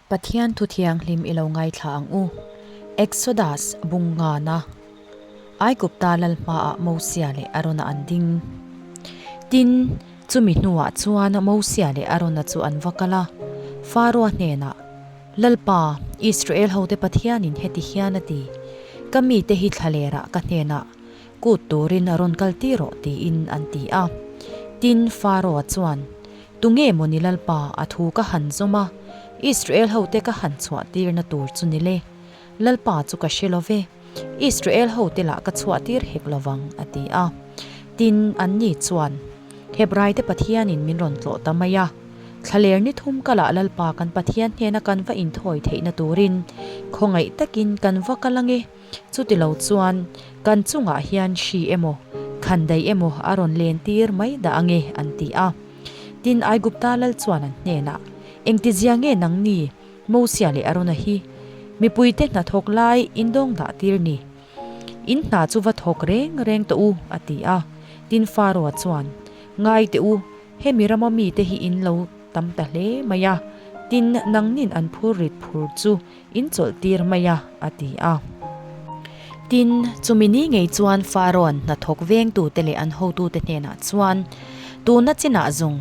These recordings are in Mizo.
Pathian thu thianghlim i lo ngaithla ang u. Exodus bung ngana Aigupta lal hmaah Mosia leh Arona an ding. Tin, chumi hnuah chuan Mosia leh Arona chu an va kal a, Faroa hnenah, Lalpa, Israel hote Pathianin heti hian a ti, Ka mite hi thlalerah ka hnenah kut turin a rawn kal tir rawh tiin an ti a. Tin, Faroa chuan, Tunge maw ni Lalpa, a thu ka han zawm a, Israel hote ka han chhuah tirna tur chu ni le? Lalpa chu ka hre lo ve, Israel hote lah ka chhuah tir hek lo vang, a ti a. Tin, anni chuan, Hebraite Pathianin min rawn tlawh ta mai a, Thlaler ni thum kalah Lalpa kan Pathian hnena kan va inthawi theihna turin khawngaih takin kan va kal ange, Chutilo chuan kan chungah hian hri emaw, khandaih emaw a rawn len tir mai dah ange an ti a. Tin, Aigupta lal chuan an hnenah, Engtizia nge nangni, Mosia leh Arona hi, mipuite hnathawk lai indawng dah tir ni? In hna chu va thawk reng reng tawh u, a ti a. Tin, Faroa chuan, Ngai teh u, hemi rama mite hi in lo tam ta hle mai a, tin, nangnin an phur rit phur chu In chawlh tir mai a, a ti a. Tin, chumi ni ngei chuan Pharaoh-a'n hnathawk vengtute leh an hotute hnenah chuan, Tuna chinah zawng,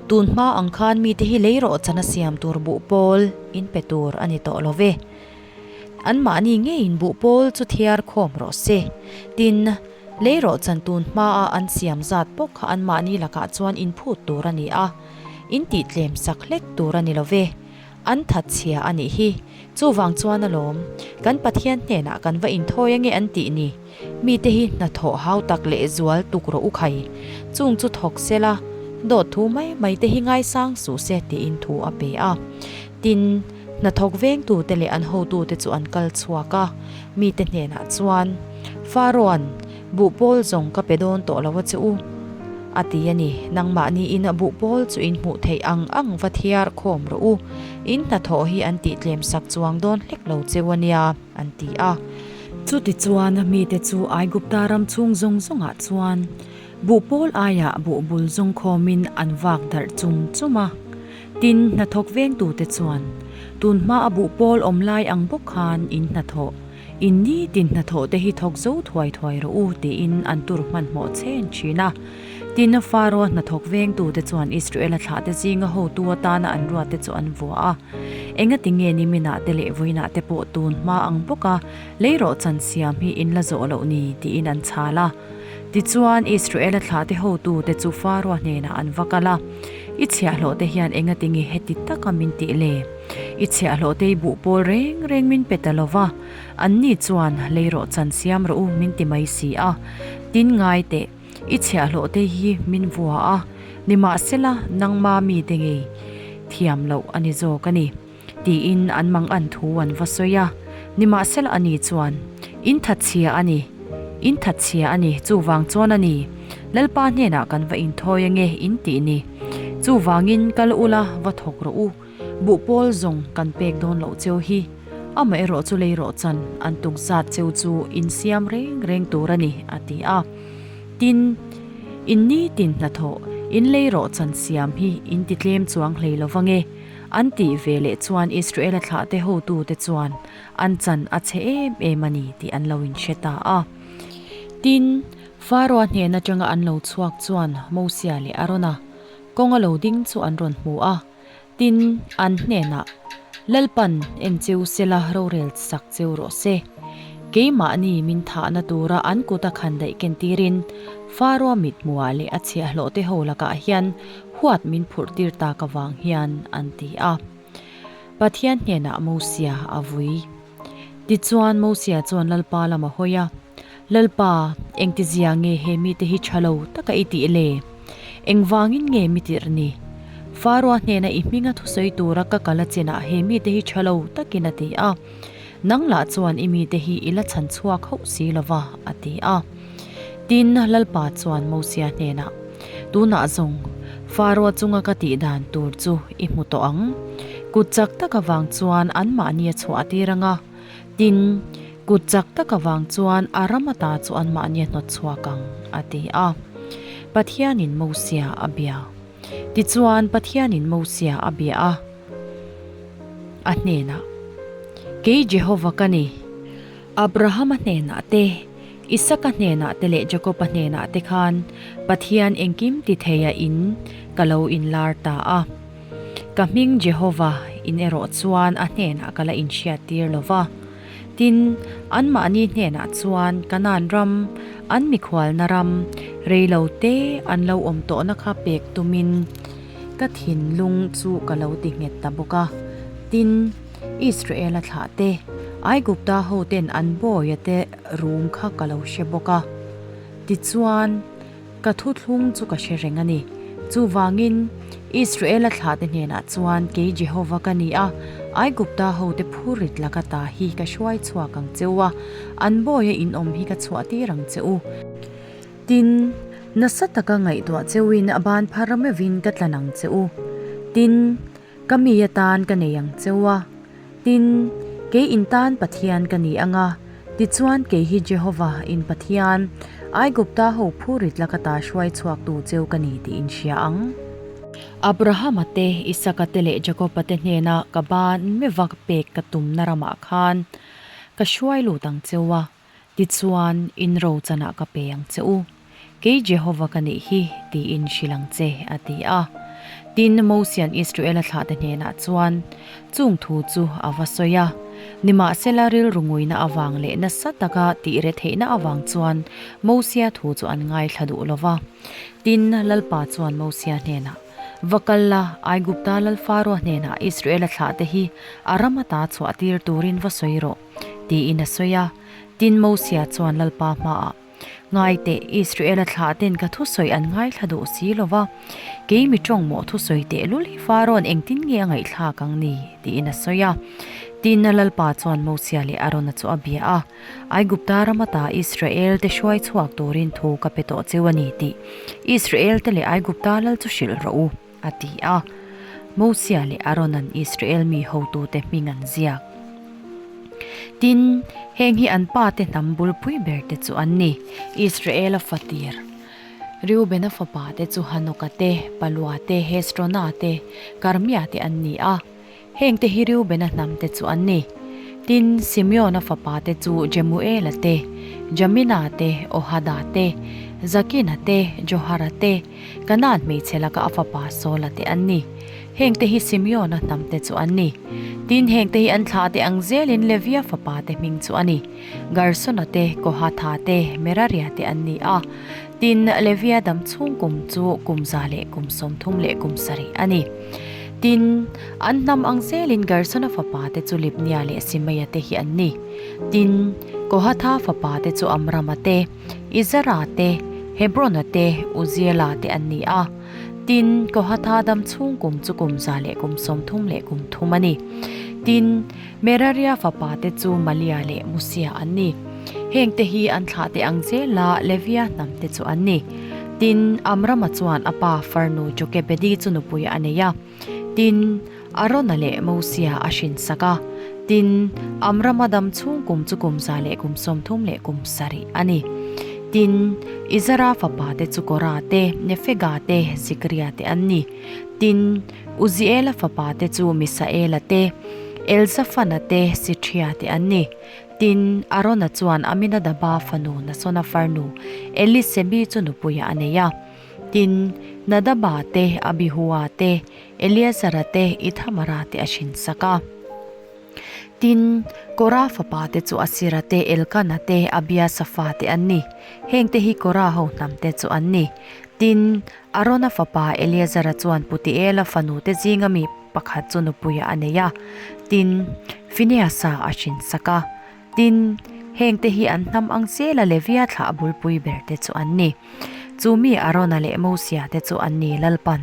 tun hma ang khan mite hi lei rawh chana siam tur buh pawl in pe tur a ni tawh lo ve. Anmahni ngeiin buh pawl chu thiar khawm rawh se. Tin, lei rawh chan tun hmaa an siam zat bawk kha anmahni lakah chuan inphut tur a ni a, in tihtlem sak hlek tur a ni lo ve. An that chhia a nih hi. Chuvang chuan alawm, kan Pathian hnenah kan va inthawi ange an tih ni. Mite hi hnathawh hau tak leh zual tuk rawh u khai. Chung chu thawk se la, dawt thu mai mai te hi ngaisang suh se tiin thu a pe a. Tin, hnathawk vengtute leh an hotute chu an kal chhuak a, mite hnenah chuan, Pharaoh-a'n Buhpawl zawng ka pe dawn tawh lo a che u, a ti a ni. Nangmahniin buhpawl chu in hmuh theih ang ang va thiar khawm rawh u. In hnathawh hi an tih tlem sak chuang dawn hlek lo cheu a nia, an ti a. Chutichuan mite chu Aigupta ram chhung zawng zawngah chuan buhpawl aiah buhbul zawng khawmin an vak darh chum chum a. Tin, hnathawk vengtute chuan, Tun hmaa buhpawl awm lai ang bawk khan in hnathawh In ni tin hnathawh te hi thawk zo thuai thuai rawh u tiin an tur hmanhmawh chen thin a. Tin, Pharaoh hnathawk vengtute chuan Israela thlahte zinga hotu atana an ruatte chu an vuah a. Engati nge niminah te leh vawiinah te pawh tun hma ang bawka leirawhchan siam hi in la zawh loh ni tiin an chhal a. Tichuan, Israela thlahte hotute chu Pharaoh hnenah an va kal a, I chhiahhlawhte hian engati nge heti taka min tih le? I chhiahhlawhte i buh pawl reng reng min pe ta lo va, anni chuan lei rawh chan siam rawh u min ti mai si a. Tin ngai teh, i chhiahhlawhte hi min vua a, nimahsela nangma mite ngei thiam loh a ni zawk a ni, tiin an mang an thu an va sawi a. Nimahsela ani chuan, In thatchhia a ni, in thatchhia a ni, chuvang chuan a ni, Lalpa hnenah kan va inthawi ange in tih ni. Chuvangin kal ula va thawk rawh u. Buhpawl zawng kan pek dawn loh cheu hi, amaherawh chu lei rawh chan an tuk zat cheu chu in siam reng reng tur a ni, a ti a. Tin, in nitin hnathawh in lei rawh chan siam hi in ti tlem chuang hlei lo vange, an tih ve leh chuan Israela thlahte hotute chuan an chan a chhe em em a ni tih an lo inhre ta a. Tin, Pharaoh-a hnen atanga an lo chhuak chuan Mosia leh Arona kawnga lo ding chu an rawn hmu a. Tin, an hnenah, Lalpan en cheu sela rorel sak cheu rawh se. Keimahni min thahna tura an kuta khan daih ken tirin Pharaoh mithmuhah leh a chhiahhlawhte ho lakah hian huat min phurh tir tak avang hian an ti a. Pathian hnenah Mosia a vui. Tichuan Mosia chuan Lalpa lam a hawi a, Lalpa, engtizia nge he mite hi tha lo taka i tih le? Engvangin nge mi tirh ni? Pharaoh hnena i hminga thusawi tura ka kal a chinah he mite hi tha lo takin a ti a. Nang lah chuan i mite hi i la chhan chhuak hauh si lo va, a ti a. Tin, Lalpa chuan Mosia hnenah, Tunah zawng, Pharaoh chunga ka tih dan tur chu i hmu tawh ang. Kut chak tak avang chuan anmahni a chhuah tir ang a. Tin, kut chak tak avang chuan a ram ata chu anmahni a hnawt chhuak ang, a ti a. Pathianin Mosia a bia. Tichuan, Pathianin Mosia a bia a. A hnênah, Kei Jehova ka ni. Abrahama hnênah te, Isaka hnênah te leh Jakoba hnênah te khân Pathian engkim ti theia in ka lo inlâr ta a. Ka hming Jehova in erawh chuan a hnênah ka la inhriattîr lo va. Tin, anmahni hnênah chuan Kanaan ram, an mikhualna ram, rei lo te an lo awm tawhna kha pêk tumin ka thinlung chu ka lo ti nghet ta bawk a. Tin, Israela thlahte, Aigupta hoten an bawia te rûm kha ka lo hre bawk a. Tichuan, Ka thuthlung chu ka hre reng a ni. Chuvangin, Israela thlahte hnenah chuan kei Jehova ka ni a, Aigupta hote phurrit laka ta hi ka hruai chhuak ang che u a, an bawia inawm hi ka chhuahtir ang che u. Tin, nasa taka ngaihtuah cheuin a ban phar meuhin ka tlan ang che u. Tin, Ka mi atan ka nei ang cheu a, tin, kei in tan Pathian ka ni ang a, tichuan kei hi Jehova in Pathian, Aigupta ho phurit laka ta hruai chhuaktu cheu ka ni tih in hria ang. Abrahama te, Isaka te leh Jakoba te hnena ka ban meuh a pek ka tumna ramah khan ka hruai lut ang cheu a, Tichuan, in rochanah ka pe ang che u. Kei Jehova ka nih hi, tiin hrilh ang che, a ti a. Tin, Mosia'n Israela thlahte hnenah chuan chung thu chu a va sawi a. Nimahsela, rilru nguina avang leh nasa taka tih re theihna avang chuan Mosia thu chu an ngaithla duh lo va. Tin, Lalpa chuan Mosia hnenah, Va kal la, Aigupta lal Faroa hnenah Israela thlahte hi a ram ata chhuahtir turin va sawi rawh. Tiin a sawi a. Tin, Mosia chuan Lalpa hmaah, Ngai teh, Israela thlahten ka thusawi an ngaithla duh si lo va, kei mi tawngmawh thusawi tehlul hi Farawn engtin nge a ngaihthlak ang ni? tiin a sawi a. Tin, Lalpa chuan Mosia leh Arona chu a bia a, Aigupta ram ata Israelte hruai chhuak turin thu ka pe tawh cheu a ni tih Israelte leh Aigupta lal chu hrilh rawh u. A ti a. Mosia leh Aaron-a'n Israel mi hotute hming an ziak. Tin, heng hi an pate hnam bulpui berte chu an ni, Israela fatir, Reubena fapate chu Hanoka te, Palua te, Hezrona te, Karmia te an ni a. Hengte hi Reubena hnamte chu an ni. Tin, Simeona fapate chu Jemuela te, Jamina te, Ohada te, Zakina te, Johara te, Kanaan hmeichhe laka a fapa Saula te an ni. Hengte hi Simeona hnamte chu an ni. Tin, hengte hi an thlahte ang zelin Levia fapate hming chu a ni, Gersona te, Kohatha te, Meraria te an ni a. Tin, Levia dam chhung kum chu kum za leh kum 30 leh kum sarih a ni. Tin, an hnam ang zelin Gersona fapate chu Libnia leh Simeia te hi an ni. Tin, Kohatha fapate chu Amrama te, Izara te, Hebrona te, Uziela te an ni a. Tin, Kohatha dam chhung kum chu kum za leh kum 30 leh kum thum a ni. Tin, Meraria fapate chu Malia leh Musia an ni. Hengte hi an thlahte ang zela Levia hnamte chu an ni. Tin, Amrama chuan a pa farnu Jokebedi chu nupui a nei a. Tin, Arona leh Mosia a hrinsak a. Tin, Amrama dam chhung kum chu kum za leh kum 30 leh kum sarih a ni. Tin, Izara fapate chu Kora te, Nefega te, Zikria te an ni. Tin, Uziela fapate chu Misaela te, Elzafana te, Sithria te an ni. Tin, Arona chuan Aminadaba fanu Nasona farnu Elisebi chu nupuiah a nei a. Tin, Nadaba te, Abihua te, Eleazara te, Ithamara te a hrinsak a. Tin, Kora fapate chu Asira te, Elkana te, Abiasafa te an ni. Hengte hi Kora ho hnamte chu an ni. Tin, Arona fapa Eleazara chuan Putiela fanute zinga mi pakhat chu nupuiah a nei a, tin, Fineasa a hrinsak a. Tin, hengte hi an hnam ang zela Levia thlah bulpui berte chu an ni. Chu mi Arona leh Mosia te chu an ni Lalpan.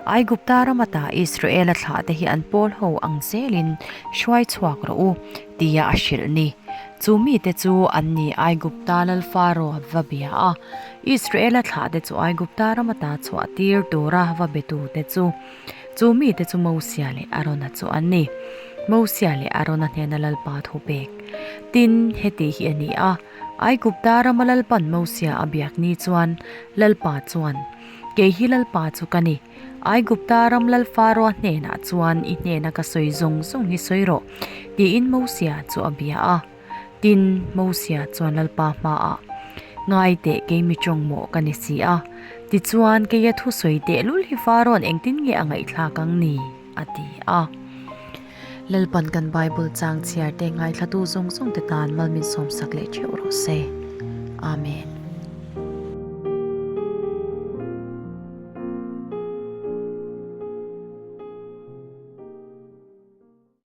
Aigupta ram ata Israela thlahte hi an pawl ho ang zelin hruai chhuak rawh u, tia a hrilh ni. Chu mite chu an ni Aigupta lal Faro va bia a, Israela thlahte chu Aigupta ram ata chhuah tir tura va betute chu. Chu mite chu Mosia leh Arona chu an ni. Mosia leh Arona hnena Lalpa thu pek. Tin, heti hi a ni a, Aigupta rama Lalpan Mosia a biak ni chuan Lalpa chuan. Kei hi Lalpa chu ka ni. Aigupta ram lal Faroa hnenah chuan i hnena ka sawi zawng zawng hi sawi rawh, tiin Mosia chu a bia a. Tin, Mosia chuan Lalpa hmaah, Ngai teh kei mi tawng maw ka ni si a, tichuan keia thu sawi tehlul hi Faroa'n engtin nge a ngaihthlak ang ni? a ti a. Lalpan kan Bible chang chhiar te ngaithlatu zawng zawng te tan mal min sawmsak leh theuh rawh se. Amen.